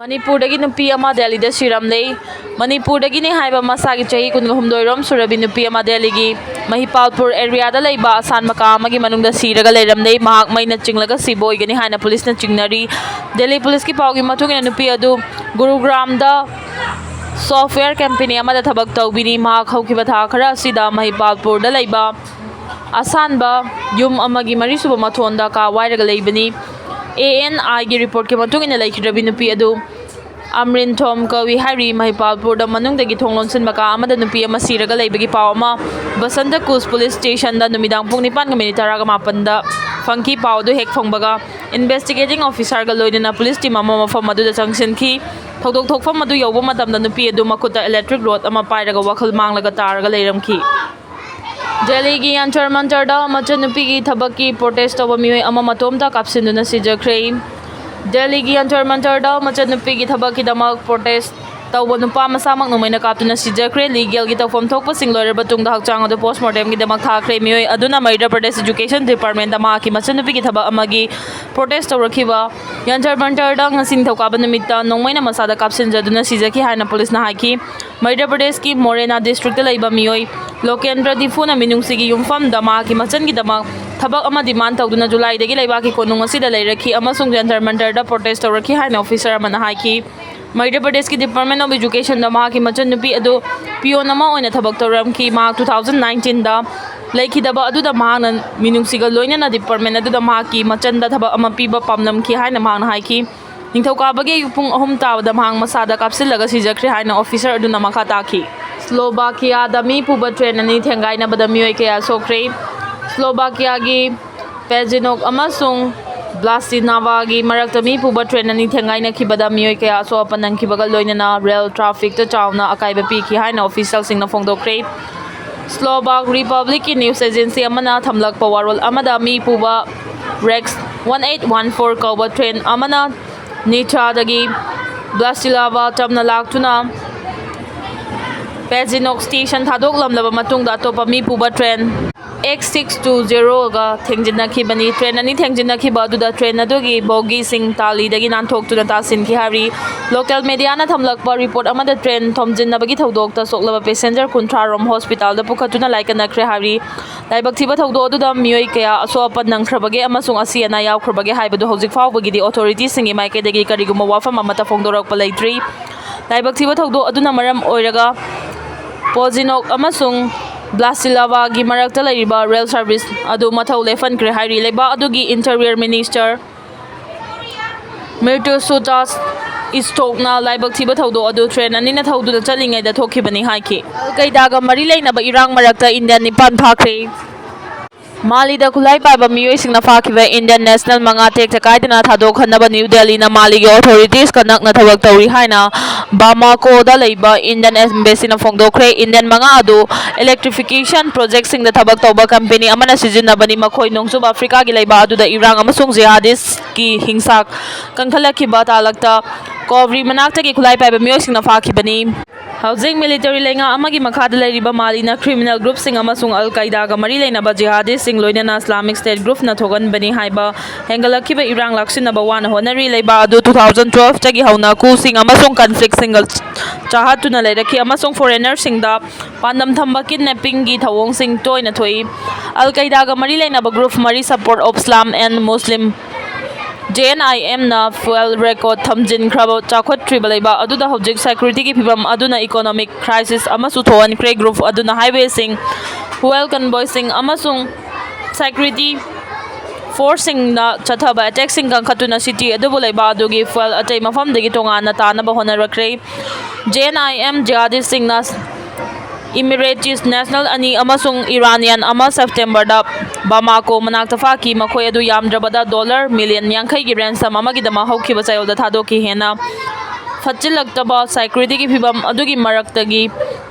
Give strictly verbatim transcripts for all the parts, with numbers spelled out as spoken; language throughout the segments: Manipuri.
ꯃꯅꯤꯄꯨꯔꯗꯒꯤ ꯅꯨꯄꯤ ꯑꯃ ꯗꯦꯜꯂꯤꯗ ꯁꯤꯔꯝꯂꯦ꯫ ꯃꯅꯤꯄꯨꯔꯗꯒꯤꯅꯤ ꯍꯥꯏꯕ ꯃꯁꯥꯒꯤ ꯆꯍꯤ ꯀꯨꯟꯒ ꯍꯨꯝꯗꯣꯏ ꯔꯣꯝ ꯁꯨꯔꯕꯤ ꯅꯨꯄꯤ ꯑꯃ ꯗꯦꯜꯂꯤꯒꯤ ꯃꯍꯤꯄꯥꯜꯄꯨꯔ ꯑꯦꯔꯤꯌꯥꯗ ꯂꯩꯕ ꯑꯁꯥꯟꯕ ꯀꯥ ꯑꯃꯒꯤ ꯃꯅꯨꯡꯗ ꯁꯤꯔꯒ ꯂꯩꯔꯝꯂꯦ꯫ ꯃꯍꯥꯛ ꯃꯩꯅ ꯆꯤꯡꯂꯒ ꯁꯤꯕ ꯑꯣꯏꯒꯅꯤ ꯍꯥꯏꯅ ꯄꯨꯂꯤꯁꯅ ꯆꯤꯡꯅꯔꯤ꯫ ꯗꯦꯜꯂꯤ ꯄꯨꯂꯤꯁꯀꯤ ꯄꯥꯎꯒꯤ ꯃꯇꯨꯡ ꯏꯟꯅ ꯅꯨꯄꯤ ꯑꯗꯨ ꯒꯨꯔꯨꯒ꯭ꯔꯥꯝꯗ ꯁꯣꯐꯋꯦꯌꯔ ꯀꯝꯄꯦꯅꯤ ꯑꯃꯗ ꯊꯕꯛ ꯇꯧꯕꯤꯔꯤ꯫ ꯃꯍꯥꯛ ꯍꯧꯈꯤꯕ ꯊꯥ ꯈꯔ ꯑꯁꯤꯗ ꯃꯍꯤꯄꯥꯜꯄꯨꯔꯗ ꯂꯩꯕ ꯑꯁꯥꯟꯕ ꯌꯨꯝ ꯑꯃꯒꯤ ꯃꯔꯤꯁꯨꯕ ꯃꯊꯣꯟꯗ ꯀꯥ ꯋꯥꯏꯔꯒ ꯂꯩꯕꯅꯤ꯫ ꯑꯦ ꯑꯦꯟ ꯑꯥꯏꯒꯤ ꯔꯤꯄꯣꯔꯠꯀꯤ ꯃꯇꯨꯡ ꯏꯟꯅ ꯂꯩꯈꯤꯗ꯭ꯔꯕꯤ ꯅꯨꯄꯤ ꯑꯗꯨ ꯑꯃꯔꯤꯟ ꯊꯣꯝ ꯀꯧꯏ ꯍꯥꯏꯔꯤ꯫ ꯃꯍꯤꯄꯥꯜꯄꯨꯔꯗ ꯃꯅꯨꯡꯗꯒꯤ ꯊꯣꯡ ꯂꯣꯟꯁꯤꯟꯕ ꯀꯥ ꯑꯃꯗ ꯅꯨꯄꯤ ꯑꯃ ꯁꯤꯔꯒ ꯂꯩꯕꯒꯤ ꯄꯥꯎ ꯑꯃ ꯕꯁꯟꯇ ꯀꯨꯁ ꯄꯨꯂꯤꯁ ꯁ꯭ꯇꯦꯁꯟꯗ ꯅꯨꯃꯤꯗꯥꯡ ꯄꯨꯡ ꯅꯤꯄꯥꯟꯒ ꯃꯤꯅꯤꯠ ꯇꯔꯥꯒ ꯃꯥꯄꯟꯗ ꯐꯪꯈꯤ꯫ ꯄꯥꯎ ꯑꯗꯨ ꯍꯦꯛ ꯐꯪꯕꯒ ꯏꯟꯚꯦꯁꯇꯤꯒꯦꯇꯤꯡ ꯑꯣꯐꯤꯁꯥꯔꯒ ꯂꯣꯏꯅꯅ ꯄꯨꯂꯤꯁ ꯇꯤꯝ ꯑꯃ ꯃꯐꯝ ꯑꯗꯨꯗ ꯆꯪꯁꯤꯟꯈꯤ꯫ ꯊꯧꯗꯣꯛ ꯊꯣꯛꯐꯝ ꯑꯗꯨ ꯌꯧꯕ ꯃꯇꯝꯗ ꯅꯨꯄꯤ ꯑꯗꯨ ꯃꯈꯨꯠꯇ ꯏꯂꯦꯛꯇ꯭ꯔꯤꯛ ꯔꯣꯗ ꯑꯃ ꯄꯥꯏꯔꯒ ꯋꯥꯈꯜ ꯃꯥꯡꯂꯒ ꯇꯥꯔꯒ ꯂꯩꯔꯝꯈꯤ꯫ ꯗꯦꯜꯂꯤꯒꯤ ꯌꯟꯇꯔ ꯃꯟꯇꯔꯗ ꯃꯆꯟꯅꯨꯄꯤꯒꯤ ꯊꯕꯛꯀꯤ ꯄ꯭ꯔꯣꯇꯦꯁ ꯇꯧꯕ ꯃꯤꯑꯣꯏ ꯑꯃ ꯃꯇꯣꯝꯇ ꯀꯥꯞꯁꯤꯟꯗꯨꯅ ꯁꯤꯖꯈ꯭ꯔꯦ꯫ ꯗꯦꯜꯂꯤꯒꯤ ꯌꯟꯇꯔ ꯃꯟꯇꯔꯗ ꯃꯆꯟꯅꯨꯄꯤꯒꯤ ꯊꯕꯛꯀꯤꯗꯃꯛ ꯄ꯭ꯔꯣꯇꯦꯁ ꯇꯧꯕ ꯅꯨꯄꯥ ꯃꯁꯥꯃꯛ ꯅꯣꯡꯃꯩꯅ ꯀꯥꯞꯇꯨꯅ ꯁꯤꯖꯈ꯭ꯔꯦ꯫ ꯂꯤꯒꯦꯜꯒꯤ ꯇꯧꯐꯝ ꯊꯣꯛꯄꯁꯤꯡ ꯂꯣꯏꯔꯕ ꯇꯨꯡꯗ ꯍꯛꯆꯥꯡ ꯑꯗꯨ ꯄꯣꯁꯃꯣꯔꯇꯦꯝꯒꯤꯗꯃꯛ ꯊꯥꯈ꯭ꯔꯦ꯫ ꯃꯤꯑꯣꯏ ꯑꯗꯨꯅ ꯃꯙ꯭ꯌ ꯄ꯭ꯔꯗꯦꯁ ꯏꯖꯨꯀꯦꯁꯟ ꯗꯤꯄꯥꯔꯠꯃꯦꯟꯗ ꯃꯍꯥꯛꯀꯤ ꯃꯆꯟꯅꯨꯄꯤꯒꯤ ꯊꯕꯛ ꯑꯃꯒꯤ ꯄ꯭ꯔꯣꯇꯦꯁ ꯇꯧꯔꯛꯈꯤꯕ ꯌꯟꯇꯔ ꯃꯟꯇꯔꯗ ꯉꯁꯤ ꯅꯤꯡꯊꯧꯀꯥꯕ ꯅꯨꯃꯤꯠꯇ ꯅꯣꯡꯃꯩꯅ ꯃꯁꯥꯗ ꯀꯥꯞꯁꯤꯟꯖꯗꯨꯅ ꯁꯤꯖꯈꯤ ꯍꯥꯏꯅ ꯄꯨꯂꯤꯁꯅ ꯍꯥꯏꯈꯤ꯫ ꯃꯙ꯭ꯌ ꯄ꯭ꯔꯗꯦꯁꯀꯤ ꯃꯣꯔꯦꯅꯥ ꯗꯤꯁꯇ꯭ꯔꯤꯛꯇ ꯂꯩꯕ ꯃꯤꯑꯣꯏ ꯂꯣꯀꯦꯟꯗ꯭ꯔ ꯗꯤꯐꯨꯅ ꯃꯤꯅꯨꯡꯁꯤꯒꯤ ꯌꯨꯝꯐꯝꯗ ꯃꯍꯥꯛꯀꯤ ꯃꯆꯟꯒꯤꯗꯃꯛ ꯊꯕꯛ ꯑꯃ ꯗꯤꯃꯥꯟ ꯇꯧꯗꯨꯅ ꯖꯨꯂꯥꯏꯗꯒꯤ ꯂꯩꯕꯥꯛꯀꯤ ꯀꯣꯅꯨꯡ ꯑꯁꯤꯗ ꯂꯩꯔꯛꯈꯤ ꯑꯃꯁꯨꯡ ꯖꯟꯇꯔ ꯃꯟꯇꯔꯗ ꯄ꯭ꯔꯣꯇꯦꯁ ꯇꯧꯔꯛꯈꯤ ꯍꯥꯏꯅ ꯑꯣꯐꯤꯁꯥꯔ ꯑꯃꯅ ꯍꯥꯏꯈꯤ꯫ ꯃꯙ꯭ꯌ ꯄ꯭ꯔꯗꯦꯁꯀꯤ ꯗꯤꯄꯥꯔꯠꯃꯦꯟ ꯑꯣꯐ ꯏꯖꯨꯀꯦꯁꯟꯗ ꯃꯍꯥꯛꯀꯤ ꯃꯆꯟꯅꯨꯄꯤ ꯑꯗꯨ ꯄꯤꯌꯣꯟ ꯑꯃ ꯑꯣꯏꯅ ꯊꯕꯛ ꯇꯧꯔꯝꯈꯤ꯫ ꯃꯍꯥꯛ ꯇꯨ ꯊꯥꯎꯖꯟ ꯅꯥꯏꯟꯇꯤꯟꯗ ꯂꯩꯈꯤꯗꯕ ꯑꯗꯨꯗ ꯃꯍꯥꯛꯅ ꯃꯤꯅꯨꯡꯁꯤꯒ ꯂꯣꯏꯅꯅ ꯗꯤꯄꯥꯔꯠꯃꯦꯟ ꯑꯗꯨꯗ ꯃꯍꯥꯛꯀꯤ ꯃꯆꯟꯗ ꯊꯕꯛ ꯑꯃ ꯄꯤꯕ ꯄꯥꯝꯂꯝꯈꯤ ꯍꯥꯏꯅ ꯃꯍꯥꯛꯅ ꯍꯥꯏꯈꯤ꯫ ꯅꯤꯡꯊꯧꯀꯥꯕꯒꯤ ꯑꯌꯨꯛ ꯄꯨꯡ ꯑꯍꯨꯝ ꯇꯥꯕꯗ ꯃꯍꯥꯛ ꯃꯁꯥꯗ ꯀꯥꯞꯁꯤꯜꯂꯒ ꯁꯤꯖꯈ꯭ꯔꯦ ꯍꯥꯏꯅ ꯑꯣꯐꯤꯁꯥꯔ ꯑꯗꯨꯅ ꯃꯈꯥ ꯇꯥꯈꯤ꯫ ꯁ꯭ꯂꯣꯚꯥꯀꯤꯌꯥꯗ ꯃꯤ ꯄꯨꯕ ꯇ꯭ꯔꯦꯟ ꯑꯅꯤ ꯊꯦꯡꯒꯥꯏꯅꯕꯗ ꯃꯤꯑꯣꯏ ꯀꯌꯥ ꯁꯣꯛꯈ꯭ꯔꯦ꯫ ꯁ꯭ꯂꯣꯚꯥꯀꯤꯌꯥꯒꯤ ꯄꯦꯖꯤꯅꯣꯛ ꯑꯃꯁꯨꯡ ꯕ꯭ꯂꯥꯁꯇꯤꯅꯥꯚꯥꯒꯤ ꯃꯔꯛꯇ ꯃꯤ ꯄꯨꯕ ꯇ꯭ꯔꯦꯟ ꯑꯅꯤ ꯊꯦꯡꯒꯥꯏꯅꯈꯤꯕꯗ ꯃꯤꯑꯣꯏ ꯀꯌꯥ ꯑꯁꯣꯛ ꯑꯄꯟ ꯅꯪꯈꯤꯕꯒ ꯂꯣꯏꯅꯅ ꯔꯦꯜ ꯇ꯭ꯔꯥꯐꯤꯛꯇ ꯆꯥꯎꯅ ꯑꯀꯥꯏꯕ ꯄꯤꯈꯤ ꯍꯥꯏꯅ ꯑꯣꯐꯤꯁꯤꯌꯦꯜꯁꯤꯡꯅ ꯐꯣꯡꯗꯣꯛꯈ꯭ꯔꯦ꯫ ꯁ꯭ꯂꯣꯚꯥꯛ ꯔꯤꯄꯕ꯭ꯂꯤꯛꯀꯤ ꯅ꯭ꯌꯨꯁ ꯑꯦꯖꯦꯟꯁꯤ ꯑꯃꯅ ꯊꯝꯂꯛꯄ ꯋꯥꯔꯣꯜ ꯑꯃꯗ ꯃꯤ ꯄꯨꯕ ꯔꯦꯛꯁ ꯋꯥꯟ ꯑꯩꯠ ꯋꯥꯟ ꯐꯣꯔ ꯀꯧꯕ ꯇ꯭ꯔꯦꯟ ꯑꯃꯅ ꯅꯤꯊ꯭ꯔꯥꯗꯒꯤ ꯕ꯭ꯂꯥꯁꯇꯤꯂꯥꯚꯥ ꯇꯝꯅ ꯂꯥꯛꯇꯨꯅ ꯄꯦꯖꯤꯅꯣꯛ ꯁ꯭ꯇꯦꯁꯟ ꯊꯥꯗꯣꯛꯂꯝꯂꯕ ꯃꯇꯨꯡꯗ ꯑꯇꯣꯞꯄ ꯃꯤ ꯄꯨꯕ ꯇ꯭ꯔꯦꯟ ꯑꯦꯛꯁ ꯁꯤꯛꯁ ꯇꯨ ꯖꯦꯔꯣꯒ ꯊꯦꯡꯖꯤꯟꯅꯈꯤꯕꯅꯤ꯫ ꯇ꯭ꯔꯦꯟ ꯑꯅꯤ ꯊꯦꯡꯖꯤꯟꯅꯈꯤꯕ ꯑꯗꯨꯗ ꯇ꯭ꯔꯦꯟ ꯑꯗꯨꯒꯤ ꯕꯣꯒꯤꯁꯤꯡ ꯇꯥꯂꯤꯗꯒꯤ ꯅꯥꯟꯊꯣꯛꯇꯨꯅ ꯇꯥꯁꯤꯟꯈꯤ ꯍꯥꯏꯔꯤ꯫ ꯂꯣꯀꯦꯜ ꯃꯦꯗꯤꯌꯥꯅ ꯊꯝꯂꯛꯄ ꯔꯤꯄꯣꯔꯠ ꯑꯃꯗ ꯇ꯭ꯔꯦꯟ ꯊꯣꯝꯖꯤꯟꯅꯕꯒꯤ ꯊꯧꯗꯣꯛꯇ ꯁꯣꯛꯂꯕ ꯄꯦꯁꯦꯟꯖꯔ ꯀꯨꯟꯊ꯭ꯔꯥ ꯔꯣꯝ ꯍꯣꯁꯄꯤꯇꯥꯜꯗ ꯄꯨꯈꯠꯇꯨꯅ ꯂꯥꯏꯀꯠꯅꯈ꯭ꯔꯦ ꯍꯥꯏꯔꯤ꯫ ꯂꯥꯏꯕꯛ ꯊꯤꯕ ꯊꯧꯗꯣꯛ ꯑꯗꯨꯗ ꯃꯤꯑꯣꯏ ꯀꯌꯥ ꯑꯁꯣꯛ ꯑꯄꯟ ꯅꯪꯈ꯭ꯔꯕꯒꯦ ꯑꯃꯁꯨꯡ ꯑꯁꯤ ꯑꯅꯥ ꯌꯥꯎꯈ꯭ꯔꯕꯒꯦ ꯍꯥꯏꯕꯗꯨ ꯍꯧꯖꯤꯛ ꯐꯥꯎꯕꯒꯤꯗꯤ ꯑꯣꯊꯣꯔꯤꯇꯤꯁꯤꯡꯒꯤ ꯃꯥꯏꯀꯩꯗꯒꯤ ꯀꯔꯤꯒꯨꯝꯕ ꯋꯥꯐꯝ ꯑꯃꯠꯇ ꯐꯣꯡꯗꯣꯔꯛꯄ ꯂꯩꯇ꯭ꯔꯤ꯫ ꯂꯥꯏꯕꯛ ꯊꯤꯕ ꯊꯧꯗꯣꯛ ꯑꯗꯨꯅ ꯃꯔꯝ ꯑꯣꯏꯔꯒ ꯄꯣꯖꯤꯅꯣꯛ ꯑꯃꯁꯨꯡ ꯕ꯭ꯂꯥꯁꯤꯂꯥꯚꯥꯒꯤ ꯃꯔꯛꯇ ꯂꯩꯔꯤꯕ ꯔꯦꯜ ꯁꯔꯚꯤꯁ ꯑꯗꯨ ꯃꯊꯧ ꯂꯦꯞꯍꯟꯈ꯭ꯔꯦ ꯍꯥꯏꯔꯤ꯫ ꯂꯩꯕꯥꯛ ꯑꯗꯨꯒꯤ ꯏꯟꯇꯔꯤꯌꯔ ꯃꯤꯅꯤꯁꯇꯔ ꯃꯤꯔꯇꯨꯁꯨꯇꯥꯁ ꯏꯁꯇꯣꯛꯅ ꯂꯥꯏꯕꯛ ꯊꯤꯕ ꯊꯧꯗꯣꯛ ꯑꯗꯨ ꯇ꯭ꯔꯦꯟ ꯑꯅꯤꯅ ꯊꯧꯗꯨꯅ ꯆꯠꯂꯤꯉꯩꯗ ꯊꯣꯛꯈꯤꯕꯅꯤ ꯍꯥꯏꯈꯤ꯫ ꯑꯜ ꯀꯩꯗꯥꯒ ꯃꯔꯤ ꯂꯩꯅꯕ ꯏꯔꯥꯡ ꯃꯔꯛꯇ ꯏꯟꯗꯤꯌꯟ ꯅꯤꯄꯥꯟ ꯐꯥꯈ꯭ꯔꯦ꯫ ꯃꯥꯂꯤꯗ ꯈꯨꯠꯂꯥꯏ ꯄꯥꯏꯕ ꯃꯤꯑꯣꯏꯁꯤꯡꯅ ꯐꯥꯈꯤꯕ ꯏꯟꯗꯤꯌꯟ ꯅꯦꯁꯅꯦꯜ ꯃꯉꯥ ꯇꯦꯛꯇ ꯀꯥꯏꯗꯅ ꯊꯥꯗꯣꯛꯍꯟꯅꯕ ꯅ꯭ꯌꯨ ꯗꯦꯜꯂꯤꯅ ꯃꯥꯂꯤꯒꯤ ꯑꯣꯊꯣꯔꯤꯇꯤꯁꯀ ꯅꯛꯅ ꯊꯕꯛ ꯇꯧꯔꯤ ꯍꯥꯏꯅ ꯕꯥꯃꯥꯀꯣꯗ ꯂꯩꯕ ꯏꯟꯗꯤꯌꯟ ꯑꯦꯝꯕꯦꯁꯤꯅ ꯐꯣꯡꯗꯣꯛꯈ꯭ꯔꯦ꯫ ꯏꯟꯗꯤꯌꯟ ꯃꯉꯥ ꯑꯗꯨ ꯏꯂꯦꯛꯇ꯭ꯔꯤꯐꯤꯀꯦꯁꯟ ꯄ꯭ꯔꯣꯖꯦꯛꯁꯤꯡꯗ ꯊꯕꯛ ꯇꯧꯕ ꯀꯝꯄꯦꯅꯤ ꯑꯃꯅ ꯁꯤꯖꯤꯟꯅꯕꯅꯤ꯫ ꯃꯈꯣꯏ ꯅꯣꯡꯆꯨꯞ ꯑꯐ꯭ꯔꯤꯀꯥꯒꯤ ꯂꯩꯕꯥꯛ ꯑꯗꯨꯗ ꯏꯔꯥꯡ ꯑꯃꯁꯨꯡ ꯖꯤꯍꯥꯗꯤꯁꯀꯤ ꯍꯤꯡꯁꯥ ꯀꯟꯈꯠꯂꯛꯈꯤꯕ ꯇꯥꯂꯛꯇ ꯀꯣꯕ꯭ꯔꯤ ꯃꯅꯥꯛꯇꯒꯤ ꯈꯨꯠꯂꯥꯏ ꯄꯥꯏꯕ ꯃꯤꯑꯣꯏꯁꯤꯡꯅ ꯐꯥꯈꯤꯕꯅꯤ꯫ ꯍꯧꯖꯤꯛ ꯃꯤꯂꯤꯇꯔꯤ ꯂꯩꯉꯥꯛ ꯑꯃꯒꯤ ꯃꯈꯥꯗ ꯂꯩꯔꯤꯕ ꯃꯥꯂꯤꯅ ꯀ꯭ꯔꯤꯃꯤꯅꯦꯜ ꯒ꯭ꯔꯨꯞꯁꯤꯡ ꯑꯃꯁꯨꯡ ꯑꯜ ꯀꯥꯏꯗꯥꯒ ꯃꯔꯤ ꯂꯩꯅꯕ ꯖꯤꯍꯥꯗꯤꯁꯁꯤꯡ, ꯂꯣꯏꯅꯅ ꯏꯁꯂꯥꯃꯤꯛ ꯁ꯭ꯇꯦꯠ ꯒ꯭ꯔꯨꯞꯅ ꯊꯣꯛꯍꯟꯕꯅꯤ ꯍꯥꯏꯕ ꯍꯦꯟꯒꯠꯂꯛꯈꯤꯕ ꯏꯔꯥꯡ ꯂꯥꯛꯁꯤꯟꯅꯕ ꯋꯥꯅ ꯍꯣꯠꯅꯔꯤ꯫ ꯂꯩꯕꯥꯛ ꯑꯗꯨ ꯇꯨ ꯊꯥꯎꯖꯟ ꯇꯨꯋꯦꯜꯐꯇꯒꯤ ꯍꯧꯅ ꯀꯨꯁꯤꯡ ꯑꯃꯁꯨꯡ ꯀꯟꯐ꯭ꯂꯤꯛꯁꯤꯡꯒ ꯆꯥꯍꯠꯇꯨꯅ ꯂꯩꯔꯛꯈꯤ, ꯑꯃꯁꯨꯡ ꯐꯣꯔꯦꯅꯔꯁꯤꯡꯗ ꯄꯥꯟꯗꯝ ꯊꯝꯕ ꯀꯤꯗꯅꯦꯄꯤꯡꯒꯤ ꯊꯧꯑꯣꯡꯁꯤꯡ ꯇꯣꯏꯅ ꯊꯣꯛꯏ꯫ ꯑꯜ ꯀꯥꯏꯗꯥꯒ ꯃꯔꯤ ꯂꯩꯅꯕ ꯒ꯭ꯔꯨꯞ ꯃꯔꯤ, support of Islam and Muslim, J N I ꯑꯦꯝꯅ ꯐ꯭ꯌꯨꯑꯦꯜ ꯔꯦꯀꯣꯔꯗ ꯊꯝꯖꯤꯟꯈ꯭ꯔꯕ ꯆꯥꯎꯈꯠꯇ꯭ꯔꯤꯕ ꯂꯩꯕꯥꯛ ꯑꯗꯨꯗ ꯍꯧꯖꯤꯛ ꯁꯦꯀ꯭ꯌꯨꯔꯤꯇꯤꯒꯤ ꯐꯤꯕꯝ ꯑꯗꯨꯅ ꯏꯀꯣꯅꯣꯃꯤꯛ ꯀ꯭ꯔꯥꯏꯁꯤꯁ ꯑꯃꯁꯨ ꯊꯣꯛꯍꯟꯈ꯭ꯔꯦ꯫ ꯒ꯭ꯔꯨꯞ ꯑꯗꯨꯅ ꯍꯥꯏꯋꯦꯁꯤꯡ, ꯐ꯭ꯌꯨꯑꯦꯜ ꯀꯟꯚꯣꯏꯁꯤꯡ ꯑꯃꯁꯨꯡ ꯁꯦꯀ꯭ꯌꯨꯔꯤꯇꯤ ꯐꯣꯔꯁꯁꯤꯡꯅ ꯆꯠꯊꯕ ꯑꯦꯇꯦꯛꯁꯤꯡ ꯀꯟꯈꯠꯇꯨꯅ ꯁꯤꯇꯤ ꯑꯗꯨꯕꯨ ꯂꯩꯕꯥꯛ ꯑꯗꯨꯒꯤ ꯐ꯭ꯌꯨꯑꯦꯜ ꯑꯇꯩ ꯃꯐꯝꯗꯒꯤ ꯇꯣꯉꯥꯟꯅ ꯇꯥꯅꯕ ꯍꯣꯠꯅꯔꯛꯈ꯭ꯔꯦ꯫ ꯖꯦ ꯑꯦꯟ ꯑꯥꯏ ꯑꯦꯝ ꯖꯤꯍꯥꯗꯤꯁꯁꯤꯡꯅ ꯏꯃꯤꯔꯦꯇꯤꯁ ꯅꯦꯁꯅꯦꯜ ꯑꯅꯤ ꯑꯃꯁꯨꯡ ꯏꯔꯥꯅꯤꯌꯥꯟ ꯑꯃ ꯁꯦꯞꯇꯦꯝꯕꯔꯗ ꯕꯥꯃꯥꯀꯣ ꯃꯅꯥꯛꯇ ꯐꯥꯈꯤ꯫ ꯃꯈꯣꯏ ꯑꯗꯨ ꯌꯥꯝꯗ꯭ꯔꯕꯗ ꯗꯣꯂꯔ ꯃꯤꯂꯤꯌꯟ ꯌꯥꯡꯈꯩꯒꯤ ꯔꯦꯟꯁꯝ ꯑꯃꯒꯤꯗꯃꯛ ꯍꯧꯈꯤꯕ ꯆꯌꯣꯜꯗ ꯊꯥꯗꯣꯛꯈꯤ꯫ ꯍꯦꯟꯅ ꯐꯠꯆꯤꯜꯂꯛꯇꯕ ꯁꯦꯀ꯭ꯌꯨꯔꯤꯇꯤꯒꯤ ꯐꯤꯕꯝ ꯑꯗꯨꯒꯤ ꯃꯔꯛꯇꯒꯤ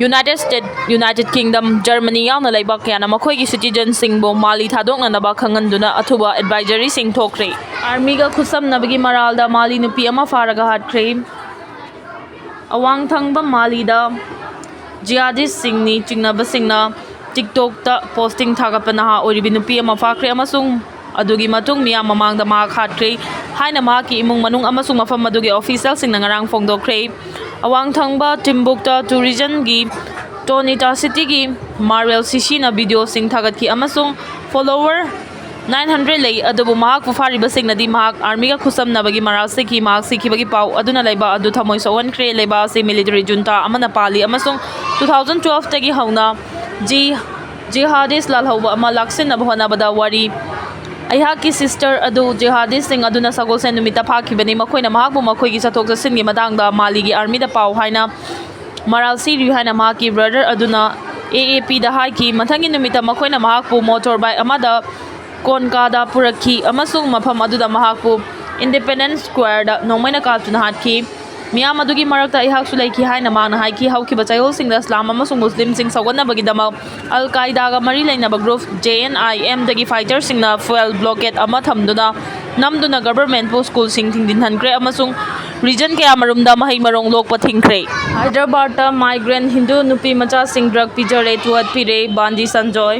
United state, United kingdom, Germany ꯌꯥꯎꯅ ꯂꯩꯕꯥꯛ ꯀꯌꯥꯅ ꯃꯈꯣꯏꯒꯤ ꯁꯤꯇꯤꯖꯟꯁꯤꯡꯕꯨ ꯃꯥꯂꯤ ꯊꯥꯗꯣꯛꯅꯅꯕ ꯈꯪꯍꯟꯗꯨꯅ ꯑꯊꯨꯕ ꯑꯦꯗꯚꯥꯏꯖꯔꯤꯁꯤꯡ ꯊꯣꯛꯈ꯭ꯔꯦ꯫ ꯑꯥꯔꯃꯤꯒ ꯈꯨꯠꯁꯝꯅꯕꯒꯤ ꯃꯔꯥꯜꯗ ꯃꯥꯂꯤ ꯅꯨꯄꯤ ꯑꯃ ꯐꯥꯔꯒ ꯍꯥꯠꯈ꯭ꯔꯦ꯫ ꯑꯋꯥꯡ ꯊꯪꯕ ꯃꯥꯂꯤꯗ ꯖꯤꯍꯥꯗꯤꯁꯁꯤꯡꯅꯤ ꯆꯤꯡꯅꯕꯁꯤꯡꯅ TikTokꯇ posting ꯊꯥꯒꯠꯄ ꯅꯍꯥ ꯑꯣꯏꯔꯤꯕꯤ ꯅꯨꯄꯤ ꯑꯃ ꯐꯥꯈ꯭ꯔꯦ ꯑꯃꯁꯨꯡ ꯑꯗꯨꯒꯤ ꯃꯇꯨꯡ ꯃꯤꯌꯥꯝ ꯃꯃꯥꯡꯗ ꯃꯍꯥꯛ ꯍꯥꯠꯈ꯭ꯔꯦ ꯍꯥꯏꯅ ꯃꯍꯥꯛꯀꯤ ꯏꯃꯨꯡ ꯃꯅꯨꯡ ꯑꯃꯁꯨꯡ ꯃꯐꯝ ꯑꯗꯨꯒꯤ officialꯁꯤꯡꯅ ꯉꯔꯥꯡ ꯐꯣꯡꯗꯣꯛꯈ꯭ꯔꯦ꯫ ꯑꯋꯥꯡ ꯊꯪꯕ ꯇꯤꯝꯕꯨꯛꯇ tourismꯒꯤ ꯇꯣꯅꯤꯇꯥ ꯁꯤꯇꯤꯒꯤ ꯃꯥꯔꯋꯦꯜ ꯁꯤꯁꯤꯅ videoꯁꯤꯡ ꯊꯥꯒꯠꯈꯤ ꯑꯃꯁꯨꯡ follower nine hundred ꯂꯩ, ꯑꯗꯨꯕꯨ ꯃꯍꯥꯛꯄꯨ ꯐꯥꯔꯤꯕꯁꯤꯡꯅꯗꯤ ꯃꯍꯥꯛ armyꯒ ꯈꯨꯠꯁꯝꯅꯕꯒꯤ ꯃꯔꯥꯜ ꯁꯤꯈꯤ꯫ ꯃꯍꯥꯛ ꯁꯤꯈꯤꯕꯒꯤ ꯄꯥꯎ ꯑꯗꯨꯅ ꯂꯩꯕꯥꯛ ꯑꯗꯨ ꯊꯃꯣꯏ ꯁꯣꯛꯍꯟꯈ꯭ꯔꯦ꯫ ꯂꯩꯕꯥꯛ ꯑꯁꯤ military junta ꯑꯃꯅ ꯄꯥꯜꯂꯤ ꯑꯃꯁꯨꯡ two thousand twelveꯇꯒꯤ ꯍꯧꯅ ꯖꯤ-, jihadist ꯂꯥꯜꯍꯧꯕ ꯑꯃ ꯂꯥꯛꯁꯤꯟꯅꯕ ꯍꯣꯠꯅꯕꯗ ꯋꯥꯔꯤ꯫ ꯑꯩꯍꯥꯛꯀꯤ sister ꯑꯗꯨ jihadistꯁꯤꯡ ꯑꯗꯨꯅ ꯁꯒꯣꯜꯁꯦꯟ ꯅꯨꯃꯤꯠꯇ ꯐꯥꯈꯤꯕꯅꯤ꯫ ꯃꯈꯣꯏꯅ ꯃꯍꯥꯛꯄꯨ ꯃꯈꯣꯏꯒꯤ ꯆꯠꯊꯣꯛ ꯆꯠꯁꯤꯟꯒꯤ ꯃꯇꯥꯡꯗ ꯃꯥꯂꯤꯒꯤ armyꯗ ꯄꯥꯎ ꯍꯥꯏꯅ ꯃꯔꯥꯜ ꯁꯤꯔꯤ ꯍꯥꯏꯅ ꯃꯍꯥꯛꯀꯤ brother ꯑꯗꯨꯅ AAPꯗ ꯍꯥꯏꯈꯤ꯫ ꯃꯊꯪꯒꯤ ꯅꯨꯃꯤꯠꯇ ꯃꯈꯣꯏꯅ ꯃꯍꯥꯛꯄꯨ motorbike ꯑꯃꯗ ꯀꯣꯟꯀꯥꯗ ꯄꯨꯔꯛꯈꯤ ꯑꯃꯁꯨꯡ ꯃꯐꯝ ꯑꯗꯨꯗ ꯃꯍꯥꯛꯄꯨ Independence Squareꯗ ꯅꯣꯡꯃꯩꯅ ꯀꯥꯞꯇꯨꯅ ꯍꯥꯠꯈꯤ꯫ ꯃꯤꯌꯥꯝ ꯑꯗꯨꯒꯤ ꯃꯔꯛꯇ ꯑꯩꯍꯥꯛꯁꯨ ꯂꯩꯈꯤ ꯍꯥꯏꯅ ꯃꯍꯥꯛꯅ ꯍꯥꯏꯈꯤ꯫ ꯍꯧꯈꯤꯕ ꯆꯌꯣꯜꯁꯤꯡꯗ ꯏꯁꯂꯥꯝ ꯑꯃꯁꯨꯡ ꯃꯨꯁꯂꯤꯝꯁꯤꯡ ꯁꯧꯒꯠꯅꯕꯒꯤꯗꯃꯛ ꯑꯜ ꯀꯥꯏꯗꯥꯒ ꯃꯔꯤ ꯂꯩꯅꯕ group JNIMꯗꯒꯤ fighterꯁꯤꯡꯅ fuel blockade ꯑꯃ ꯊꯝꯗꯨꯅ ꯅꯝꯗꯨꯅ governmentꯄꯨ schoolꯁꯤꯡ ꯊꯤꯡꯖꯤꯟꯍꯟꯈ꯭ꯔꯦ ꯑꯃꯁꯨꯡ region ꯀꯌꯥꯃꯔꯨꯝꯗ ꯃꯍꯩ ꯃꯔꯣꯡ ꯂꯣꯛꯄ ꯊꯤꯡꯈ꯭ꯔꯦ꯫ ꯍꯥꯏꯗ꯭ꯔꯕꯥꯗꯇ migrant ꯍꯤꯟꯗꯨ ꯅꯨꯄꯤ ꯃꯆꯥꯁꯤꯡ drug ꯄꯤꯖꯔꯦ, ꯇꯨꯍꯠꯄꯤꯔꯦ, ꯕꯥꯟꯗꯤ ꯁꯟꯖꯣꯏ꯫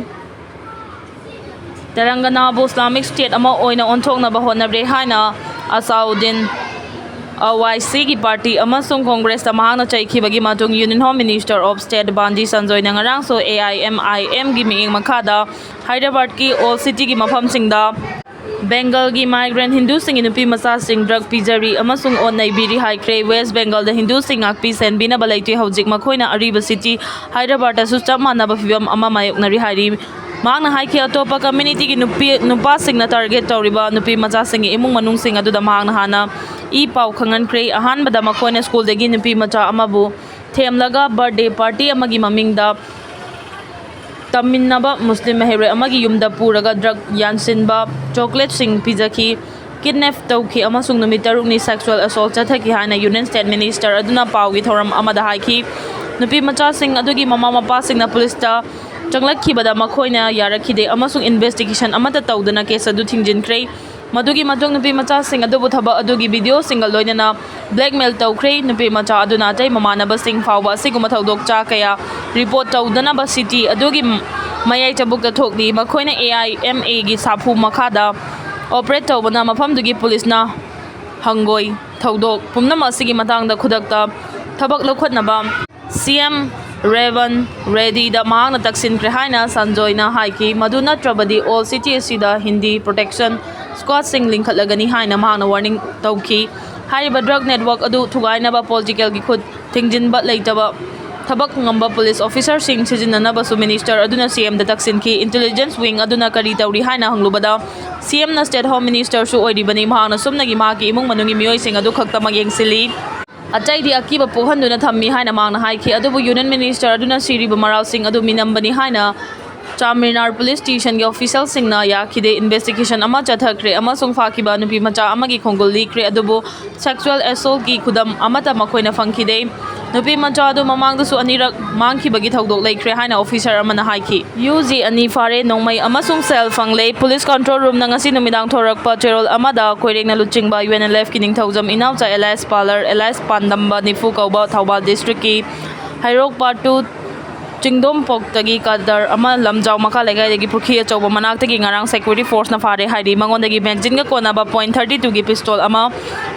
ꯇꯦꯂꯪꯒꯅꯥꯕꯨ Islamic State ꯑꯃ ꯑꯣꯏꯅ ꯑꯣꯟꯊꯣꯛꯅꯕ ꯍꯣꯠꯅꯔꯦ ꯍꯥꯏꯅ ꯑꯁꯥꯎꯗꯤꯟ ꯑꯋꯥꯏꯁꯤꯒꯤ party ꯑꯃꯁꯨꯡ Congressꯇ ꯃꯍꯥꯛꯅ ꯆꯩꯈꯤꯕꯒꯤ ꯃꯇꯨꯡ Union Home Minister of State ꯕꯥꯟꯗꯤ ꯁꯟꯖꯣꯏꯅ ꯉꯔꯥꯡꯁꯨ AIMIMꯒꯤ ꯃꯤꯠꯌꯦꯡ ꯃꯈꯥꯗ ꯍꯥꯏꯗ꯭ꯔꯕꯥꯗꯀꯤ old cityꯒꯤ ꯃꯐꯝꯁꯤꯡꯗ ꯕꯦꯡꯒꯜꯒꯤ migrant ꯍꯤꯟꯗꯨꯁꯤꯡꯒꯤ ꯅꯨꯄꯤ ꯃꯆꯥꯁꯤꯡ drug ꯄꯤꯖꯔꯤ ꯑꯃꯁꯨꯡ ꯑꯣꯠ ꯅꯩꯕꯤꯔꯤ ꯍꯥꯏꯈ꯭ꯔꯦ꯫ West Bengalꯗ ꯍꯤꯟꯗꯨꯁꯤꯡ ꯉꯥꯛꯄꯤ ꯁꯦꯟꯕꯤꯅꯕ ꯂꯩꯇꯦ꯫ ꯍꯧꯖꯤꯛ ꯃꯈꯣꯏꯅ ꯑꯔꯤꯕ city ꯍꯥꯏꯗ꯭ꯔꯕꯥꯗꯇꯁꯨ ꯆꯞ ꯃꯥꯟꯅꯕ ꯐꯤꯚꯝ ꯑꯃ ꯃꯥꯌꯣꯛꯅꯔꯤ ꯍꯥꯏꯔꯤ꯫ ꯃꯍꯥꯛꯅ ꯍꯥꯏꯈꯤ, ꯑꯇꯣꯞꯄ communityꯒꯤ ꯅꯨꯄꯤ, ꯅꯨꯄꯥꯁꯤꯡꯅ target ꯇꯧꯔꯤꯕ ꯅꯨꯄꯤ ꯃꯆꯥꯁꯤꯡꯒꯤ ꯏꯃꯨꯡ ꯃꯅꯨꯡꯁꯤꯡ ꯑꯗꯨꯗ ꯃꯍꯥꯛꯅ ꯍꯥꯟꯅ ꯏ ꯄꯥꯎ ꯈꯪꯍꯟꯈ꯭ꯔꯦ꯫ ꯑꯍꯥꯟꯕꯗ ꯃꯈꯣꯏꯅ schoolꯗꯒꯤ ꯅꯨꯄꯤ ꯃꯆꯥ ꯑꯃꯕꯨ ꯊꯦꯝꯂꯒ birthday party ꯑꯃꯒꯤ ꯃꯃꯤꯡꯗ ꯇꯝꯃꯤꯟꯅꯕ ꯃꯨꯁꯂꯤꯝ ꯃꯍꯩꯔꯣꯏ ꯑꯃꯒꯤ ꯌꯨꯝꯗ ꯄꯨꯔꯒ drug ꯌꯥꯟꯁꯤꯟꯕ chocolateꯁꯤꯡ ꯄꯤꯖꯈꯤ, kidnap ꯇꯧꯈꯤ ꯑꯃꯁꯨꯡ ꯅꯨꯃꯤꯠ ꯇꯔꯨꯛꯅꯤ sexual assault ꯆꯠꯊꯈꯤ ꯍꯥꯏꯅ Union State Minister ꯑꯗꯨꯅ ꯄꯥꯎꯒꯤ ꯊꯧꯔꯝ ꯑꯃꯗ ꯍꯥꯏꯈꯤ꯫ ꯅꯨꯄꯤ ꯃꯆꯥꯁꯤꯡ ꯑꯗꯨꯒꯤ ꯃꯃꯥ ꯃꯄꯥꯁꯤꯡꯅ ꯄꯨꯂꯤꯁꯇ ꯆꯪꯂꯛꯈꯤꯕꯗ ꯃꯈꯣꯏꯅ ꯌꯥꯔꯛꯈꯤꯗꯦ ꯑꯃꯁꯨꯡ investigation ꯑꯃꯠꯇ ꯇꯧꯗꯅ case ꯑꯗꯨ ꯊꯤꯡꯖꯤꯟꯈ꯭ꯔꯦ꯫ ꯃꯗꯨꯒꯤ ꯃꯇꯨꯡ ꯅꯨꯄꯤ ꯃꯆꯥꯁꯤꯡ ꯑꯗꯨꯕꯨ ꯊꯕꯛ ꯑꯗꯨꯒꯤ ꯚꯤꯗꯤꯑꯣꯁꯤꯡꯒ ꯂꯣꯏꯅꯅ ꯕ꯭ꯂꯦꯛꯃꯦꯜ ꯇꯧꯈ꯭ꯔꯦ꯫ ꯅꯨꯄꯤ ꯃꯆꯥ ꯑꯗꯨꯅ ꯑꯇꯩ ꯃꯃꯥꯟꯅꯕꯁꯤꯡ ꯐꯥꯎꯕ ꯑꯁꯤꯒꯨꯝꯕ ꯊꯧꯗꯣꯛ ꯆꯥ ꯀꯌꯥ ꯔꯤꯄꯣꯔꯠ ꯇꯧꯗꯅꯕ ꯁꯤꯇꯤ ꯑꯗꯨꯒꯤ ꯃꯌꯥꯏ ꯆꯕꯨꯛꯇ ꯊꯣꯛꯂꯤ꯫ ꯃꯈꯣꯏꯅ ꯑꯦ ꯑꯥꯏ ꯑꯦꯝ ꯑꯦꯒꯤ ꯁꯥꯐꯨ ꯃꯈꯥꯗ ꯑꯣꯄꯔꯦꯠ ꯇꯧꯕꯅ ꯃꯐꯝꯗꯨꯒꯤ ꯄꯨꯂꯤꯁꯅ ꯍꯪꯒꯣꯏ꯫ ꯊꯧꯗꯣꯛ ꯄꯨꯝꯅꯃꯛ ꯑꯁꯤꯒꯤ ꯃꯇꯥꯡꯗ ꯈꯨꯗꯛꯇ ꯊꯕꯛ ꯂꯧꯈꯠꯅꯕ ꯁꯤ ꯑꯦꯝ ꯔꯦꯋꯟ ꯔꯦꯗꯤꯗ ꯃꯍꯥꯛꯅ ꯇꯛꯁꯤꯟꯈ꯭ꯔꯦ ꯍꯥꯏꯅ ꯁꯟꯖꯣꯏꯅ ꯍꯥꯏꯈꯤ꯫ ꯃꯗꯨ ꯅꯠꯇ꯭ꯔꯕꯗꯤ ꯑꯣꯜ ꯁꯤꯇꯤ ꯑꯁꯤꯗ ꯍꯤꯟꯗꯤ ꯄ꯭ꯔꯣꯇꯦꯛꯁꯟ ꯁ꯭ꯀ꯭ꯋꯥꯗꯁꯤꯡ ꯂꯤꯡꯈꯠꯂꯒꯅꯤ ꯍꯥꯏꯅ ꯃꯍꯥꯛꯅ ꯋꯥꯔꯅꯤꯡ ꯇꯧꯈꯤ꯫ ꯍꯥꯏꯔꯤꯕ ꯗ꯭ꯔꯒ ꯅꯦꯠꯋꯥꯔꯛ ꯑꯗꯨ ꯊꯨꯒꯥꯏꯅꯕ ꯄꯣꯂꯤꯇꯤꯀꯦꯜꯒꯤ ꯈꯨꯠ ꯊꯤꯡꯖꯤꯟꯕ ꯂꯩꯇꯕ ꯊꯕꯛ ꯉꯝꯕ ꯄꯨꯂꯤꯁ ꯑꯣꯐꯤꯁꯔꯁꯤꯡ ꯁꯤꯖꯤꯟꯅꯅꯕꯁꯨ ꯃꯤꯅꯤꯁꯇꯔ ꯑꯗꯨꯅ ꯁꯤ ꯑꯦꯝꯗ ꯇꯛꯁꯤꯟꯈꯤ꯫ ꯏꯟꯇꯦꯂꯤꯖꯦꯟꯁ ꯋꯤꯡ ꯑꯗꯨꯅ ꯀꯔꯤ ꯇꯧꯔꯤ ꯍꯥꯏꯅ ꯍꯪꯂꯨꯕꯗ, ꯁꯤ ꯑꯦꯝꯅ ꯁ꯭ꯇꯦꯠ ꯍꯣꯝ ꯃꯤꯅꯤꯁꯇꯔꯁꯨ ꯑꯣꯏꯔꯤꯕꯅꯤ, ꯃꯍꯥꯛꯅ ꯁꯨꯞꯅꯒꯤ ꯃꯍꯥꯛꯀꯤ ꯏꯃꯨꯡ ꯃꯅꯨꯡꯒꯤ ꯃꯤꯑꯣꯏꯁꯤꯡ ꯑꯗꯨ ꯈꯛꯇꯃꯛ ꯌꯦꯡꯁꯤꯜꯂꯤ꯫ ꯑꯇꯩꯗꯤ ꯑꯀꯤꯕ ꯄꯣꯛꯍꯟꯗꯨꯅ ꯊꯝꯃꯤ ꯍꯥꯏꯅ ꯃꯍꯥꯛꯅ ꯍꯥꯏꯈꯤ꯫ ꯑꯗꯨꯕꯨ ꯌꯨꯅꯤꯌꯟ ꯃꯤꯅꯤꯁꯇꯔ ꯑꯗꯨꯅ ꯁꯤꯔꯤꯕ ꯃꯔꯥꯜꯁꯤꯡ ꯑꯗꯨ ꯃꯤꯅꯝꯕꯅꯤ ꯍꯥꯏꯅ ꯆꯥꯔꯃꯤꯅꯥꯔ ꯄꯨꯂꯤꯁ ꯁ꯭ꯇꯦꯁꯟꯒꯤ ꯑꯣꯐꯤꯁꯤꯌꯦꯜꯁꯤꯡꯅ ꯌꯥꯈꯤꯗꯦ꯫ ꯏꯟꯚꯦꯁꯇꯤꯒꯦꯁꯟ ꯑꯃ ꯆꯠꯊꯈ꯭ꯔꯦ ꯑꯃꯁꯨꯡ ꯐꯥꯈꯤꯕ ꯅꯨꯄꯤ ꯃꯆꯥ ꯑꯃꯒꯤ ꯈꯣꯡꯒꯨꯜ ꯂꯤꯈ꯭ꯔꯦ, ꯑꯗꯨꯕꯨ ꯁꯦꯛꯁꯨꯑꯦꯜ ꯑꯦꯁꯣꯜꯒꯤ ꯈꯨꯗꯝ ꯑꯃꯠꯇ ꯃꯈꯣꯏꯅ ꯐꯪꯈꯤꯗꯦ꯫ ꯅꯨꯄꯤ ꯃꯆꯥ ꯑꯗꯨ ꯃꯃꯥꯡꯗꯁꯨ ꯑꯅꯤꯔꯛ ꯃꯥꯡꯈꯤꯕꯒꯤ ꯊꯧꯗꯣꯛ ꯂꯩꯈ꯭ꯔꯦ ꯍꯥꯏꯅ ꯑꯣꯐꯤꯁꯔ ꯑꯃꯅ ꯍꯥꯏꯈꯤ꯫ ꯌꯨ ꯖꯤ ꯑꯅꯤ ꯐꯥꯔꯦ, ꯅꯣꯡꯃꯩ ꯑꯃꯁꯨꯡ ꯁꯦꯜ ꯐꯪꯂꯦ꯫ ꯄꯨꯂꯤꯁ ꯀꯟꯇ꯭ꯔꯣꯜ ꯔꯨꯝꯅ ꯉꯁꯤ ꯅꯨꯃꯤꯗꯥꯡ ꯊꯣꯔꯛꯄ ꯆꯦꯔꯣꯜ ꯑꯃꯗ ꯀꯣꯏꯔꯦꯡꯅ ꯂꯨꯆꯤꯡꯕ ꯌꯨ ꯑꯦꯟ ꯑꯦꯜ ꯑꯦꯐꯀꯤ ꯅꯤꯡꯊꯧꯖꯝ ꯏꯅꯥꯎꯆꯥ ꯑꯦꯂꯥꯏꯁ ꯄꯥꯂꯔ, ꯑꯦꯂꯥꯏꯁ ꯄꯥꯟꯗꯝꯕ ꯅꯤꯐꯨ ꯀꯧꯕ ꯊꯧꯕꯥꯜ ꯗꯤꯁꯇ꯭ꯔꯤꯛꯀꯤ ꯍꯩꯔꯣꯛ ꯄꯥꯔꯠ ꯇꯨ ꯆꯤꯡꯗꯣꯝꯄꯣꯛꯇꯒꯤ ꯀꯗꯔ ꯑꯃ ꯂꯝꯖꯥꯎ ꯃꯈꯥ ꯂꯩꯀꯥꯏꯗꯒꯤ ꯄꯨꯈ꯭ꯔꯤ ꯑꯆꯧꯕ ꯃꯅꯥꯛꯇꯒꯤ ꯉꯔꯥꯡ ꯁꯦꯀ꯭ꯌꯨꯔꯤꯇꯤ ꯐꯣꯔꯁꯅ ꯐꯥꯔꯦ ꯍꯥꯏꯔꯤ꯫ ꯃꯉꯣꯟꯗꯒꯤ ꯃꯦꯒꯖꯤꯟꯒ ꯀꯣꯟꯅꯕ ꯄꯣꯏꯟ ꯊꯥꯔꯇꯤ ꯇꯨꯒꯤ ꯄꯤꯁꯇꯣꯜ ꯑꯃ,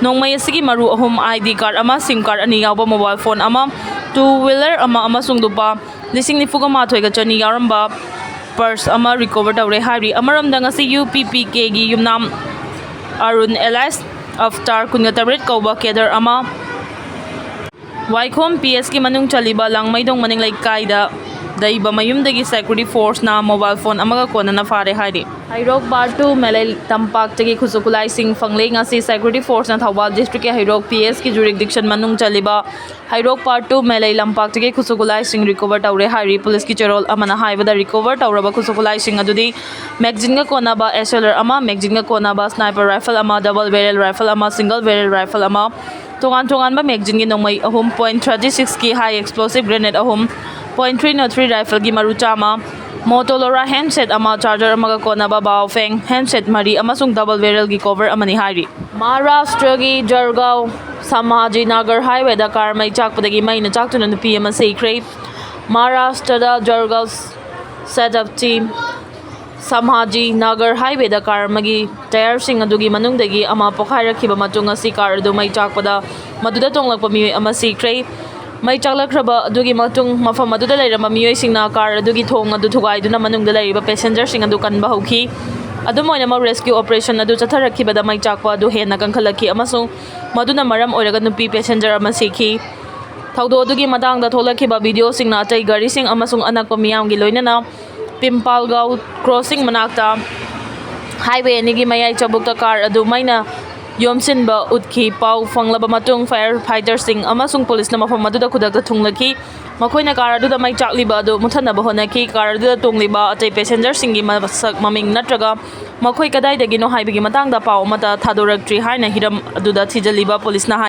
ꯅꯣꯡꯃꯩ ꯑꯁꯤꯒꯤ ꯃꯔꯨ ꯑꯍꯨꯝ, ꯑꯥꯏ ꯗꯤ ꯀꯥꯔꯗ ꯑꯃ, ꯁꯤꯝ ꯀꯥꯔꯗ ꯑꯅꯤ ꯌꯥꯎꯕ ꯃꯣꯕꯥꯏꯜ ꯐꯣꯟ ꯑꯃ, ꯇꯨ ꯋꯤꯂꯔ ꯑꯃ ꯑꯃꯁꯨꯡ ꯂꯨꯄꯥ ꯂꯤꯁꯤꯡ ꯅꯤꯐꯨꯒ ꯃꯥꯊꯣꯏꯒ ꯆꯅꯤ ꯌꯥꯎꯔꯝꯕ ꯄꯔꯁ ꯑꯃ ꯔꯤꯀꯣꯚꯔ ꯇꯧꯔꯦ ꯍꯥꯏꯔꯤ꯫ ꯑꯃꯔꯣꯝꯗ ꯉꯁꯤ ꯌꯨ ꯄꯤ ꯄꯤ ꯀꯦꯒꯤ ꯌꯨꯝꯅꯥꯝ ꯑꯔꯨꯟ ꯑꯦꯂꯥꯏꯁ ꯑꯐꯇꯥꯔ ꯀꯨꯟꯒ ꯇꯔꯦꯠ ꯀꯧꯕ ꯀꯦꯗꯔ ꯑꯃ ꯋꯥꯏꯈꯣꯝ ꯄꯤ ꯑꯦꯁꯀꯤ ꯃꯅꯨꯡ ꯆꯜꯂꯤꯕ ꯂꯥꯡꯃꯩꯗꯣꯡ ꯃꯅꯤꯡ ꯂꯩꯀꯥꯏꯗ ꯂꯩꯕ ꯃꯌꯨꯝꯗꯒꯤ ꯁꯦꯀ꯭ꯌꯨꯔꯤꯇꯤ ꯐꯣꯔꯁꯅ ꯃꯣꯕꯥꯏꯜ ꯐꯣꯟ ꯑꯃꯒ ꯀꯣꯟꯅꯅ ꯐꯥꯔꯦ ꯍꯥꯏꯔꯤ꯫ ꯍꯩꯔꯣꯛ ꯄꯥꯔꯠ ꯇꯨ ꯃꯦꯂꯩ ꯇꯝꯄꯥꯛꯇꯒꯤ ꯈꯨꯠꯁꯨ ꯈꯨꯠꯂꯥꯏꯁꯤꯡ ꯐꯪꯂꯦ꯫ ꯉꯁꯤ ꯁꯦꯀ꯭ꯌꯨꯔꯤꯇꯤ ꯐꯣꯔꯁꯅ ꯊꯧꯕꯥꯜ ꯗꯤꯁꯇ꯭ꯔꯤꯛꯀꯤ ꯍꯩꯔꯣꯛ ꯄꯤ ꯑꯦꯁꯀꯤ ꯖꯨꯔꯤꯛꯗꯤꯛꯁꯟ ꯃꯅꯨꯡ ꯆꯜꯂꯤꯕ ꯍꯩꯔꯣꯛ ꯄꯥꯔꯠ ꯇꯨ ꯃꯦꯂꯩ ꯂꯝꯄꯥꯛꯇꯒꯤ ꯈꯨꯠꯁꯨ ꯈꯨꯠꯂꯥꯏꯁꯤꯡ ꯔꯤꯀꯣꯚꯔ ꯇꯧꯔꯦ ꯍꯥꯏꯔꯤ꯫ ꯄꯨꯂꯤꯁꯀꯤ ꯆꯦꯔꯣꯜ ꯑꯃꯅ ꯍꯥꯏꯕꯗ, ꯔꯤꯀꯣꯚꯔ ꯇꯧꯔꯕ ꯈꯨꯠꯁꯨ ꯈꯨꯠꯂꯥꯏꯁꯤꯡ ꯑꯗꯨꯗꯤ ꯃꯦꯒꯖꯤꯟꯒ ꯀꯣꯟꯅꯕ ꯑꯦꯁ ꯑꯦꯜ ꯑꯥꯔ ꯑꯃ, ꯃꯦꯒꯖꯤꯟꯒ ꯀꯣꯟꯅꯕ ꯁ꯭ꯅꯥꯏꯄꯔ ꯔꯥꯏꯐꯜ ꯑꯃ, ꯗꯕꯜ ꯕꯦꯔꯦꯜ ꯔꯥꯏꯐꯜ ꯑꯃ, ꯁꯤꯡꯒꯜ ꯕꯦꯔꯦꯜ ꯔꯥꯏꯐꯜ ꯑꯃ, ꯇꯣꯉꯥꯟ ꯇꯣꯉꯥꯟꯕ ꯃꯦꯒꯖꯤꯟꯒꯤ ꯅꯣꯡꯃꯩ ꯑꯍꯨꯝ, ꯄꯣꯏꯟ ꯊꯥꯔꯇꯤ ꯁꯤꯛꯁꯀꯤ ꯍꯥꯏ ꯑꯦꯛꯁꯄ꯭ꯂꯣꯁꯤꯚ ꯒ꯭ꯔꯦꯅꯦꯗ ꯑꯍꯨꯝ, ꯄꯣꯏꯟ ꯊ꯭ꯔꯤ ꯅꯣꯠ ꯊ꯭ꯔꯤ ꯔꯥꯏꯐꯜꯒꯤ ꯃꯔꯨ ꯆꯥꯝꯃ, Motorola handset ꯑꯃ, charger ꯑꯃꯒ ꯀꯣꯟꯅꯕ Baofeng handset ꯃꯔꯤ ꯑꯃꯁꯨꯡ double barrelꯒꯤ cover ꯑꯃꯅꯤ ꯍꯥꯏꯔꯤ꯫ ꯃꯍꯥꯔꯥꯁꯇ꯭ꯔꯒꯤ ꯖꯔꯒꯥꯎ ꯁꯝꯚꯥꯖꯤ ꯅꯥꯒꯔ highwayꯗ car ꯃꯩ ꯆꯥꯛꯄꯗꯒꯤ ꯃꯩꯅ ꯆꯥꯛꯇꯨꯅ ꯅꯨꯄꯤ ꯑꯃ ꯁꯤꯈ꯭ꯔꯦ꯫ ꯃꯍꯥꯔꯥꯁꯇ꯭ꯔꯗ ꯖꯔꯒꯥꯎ ꯁꯦꯇꯥꯞꯇꯤ ꯁꯝꯚꯥꯖꯤ ꯅꯥꯒꯔ highwayꯗ car ꯑꯃꯒꯤ tyreꯁꯤꯡ ꯑꯗꯨꯒꯤ ꯃꯅꯨꯡꯗꯒꯤ ꯑꯃ ꯄꯣꯈꯥꯏꯔꯛꯈꯤꯕ ꯃꯇꯨꯡ ꯑꯁꯤ car ꯑꯗꯨ ꯃꯩ ꯆꯥꯛꯄꯗ ꯃꯗꯨꯗ ꯇꯣꯡꯂꯛꯄ ꯃꯤꯑꯣꯏ ꯑꯃ ꯁꯤꯈ꯭ꯔꯦ꯫ ꯃꯩ ꯆꯥꯛꯂꯛꯈ꯭ꯔꯕ ꯑꯗꯨꯒꯤ ꯃꯇꯨꯡ ꯃꯐꯝ ꯑꯗꯨꯗ ꯂꯩꯔꯝꯕ ꯃꯤꯑꯣꯏꯁꯤꯡꯅ car ꯑꯗꯨꯒꯤ ꯊꯣꯡ ꯑꯗꯨ ꯊꯨꯒꯥꯏꯗꯨꯅ ꯃꯅꯨꯡꯗ ꯂꯩꯔꯤꯕ passengerꯁꯤꯡ ꯑꯗꯨ ꯀꯟꯕ ꯍꯧꯈꯤ꯫ ꯑꯗꯨꯝ ꯑꯣꯏꯅꯃꯛ, rescue operation ꯑꯗꯨ ꯆꯠꯊꯔꯛꯈꯤꯕꯗ ꯃꯩ ꯆꯥꯛꯄ ꯑꯗꯨ ꯍꯦꯟꯅ ꯀꯟꯈꯠꯂꯛꯈꯤ ꯑꯃꯁꯨꯡ ꯃꯗꯨꯅ ꯃꯔꯝ ꯑꯣꯏꯔꯒ ꯅꯨꯄꯤ passenger ꯑꯃ ꯁꯤꯈꯤ꯫ ꯊꯧꯗꯣꯛ ꯑꯗꯨꯒꯤ ꯃꯇꯥꯡꯗ ꯊꯣꯛꯂꯛꯈꯤꯕ videoꯁꯤꯡꯅ ꯑꯇꯩ ꯒꯥꯔꯤꯁꯤꯡ ꯑꯃꯁꯨꯡ ꯑꯅꯛꯄ ꯃꯤꯌꯥꯝꯒꯤ ꯂꯣꯏꯅꯅ ꯄꯤꯝꯄꯥꯜꯒꯥꯎ crossing ꯃꯅꯥꯛꯇ highway ꯑꯅꯤꯒꯤ ꯃꯌꯥꯏ ꯆꯕꯨꯛꯇ car ꯑꯗꯨ ꯃꯩꯅ ꯌꯣꯝꯁꯤꯟꯕ ꯎꯠꯈꯤ꯫ ꯄꯥꯎ ꯐꯪꯂꯕ ꯃꯇꯨꯡ, fire fighterꯁꯤꯡ ꯑꯃꯁꯨꯡ policeꯅ ꯃꯐꯝ ꯑꯗꯨꯗ ꯈꯨꯗꯛꯇ ꯊꯨꯡꯂꯈꯤ꯫ ꯃꯈꯣꯏꯅ car ꯑꯗꯨꯗ ꯃꯩ ꯆꯥꯛꯂꯤꯕ ꯑꯗꯨ ꯃꯨꯠꯊꯠꯅꯕ ꯍꯣꯠꯅꯈꯤ꯫ Car ꯑꯗꯨꯗ ꯇꯣꯡꯂꯤꯕ ꯑꯇꯩ passengerꯁꯤꯡꯒꯤ ꯃꯁꯛ ꯃꯃꯤꯡ ꯅꯠꯇ꯭ꯔꯒ ꯃꯈꯣꯏ ꯀꯗꯥꯏꯗꯒꯤꯅꯣ ꯍꯥꯏꯕꯒꯤ ꯃꯇꯥꯡꯗ ꯄꯥꯎ ꯑꯃꯠꯇ ꯊꯥꯗꯣꯔꯛꯇ꯭ꯔꯤ ꯍꯥꯏꯅ ꯍꯤꯔꯝ ꯑꯗꯨꯗ ꯊꯤꯖꯤꯜꯂꯤꯕ policeꯅ ꯍꯥꯏ꯫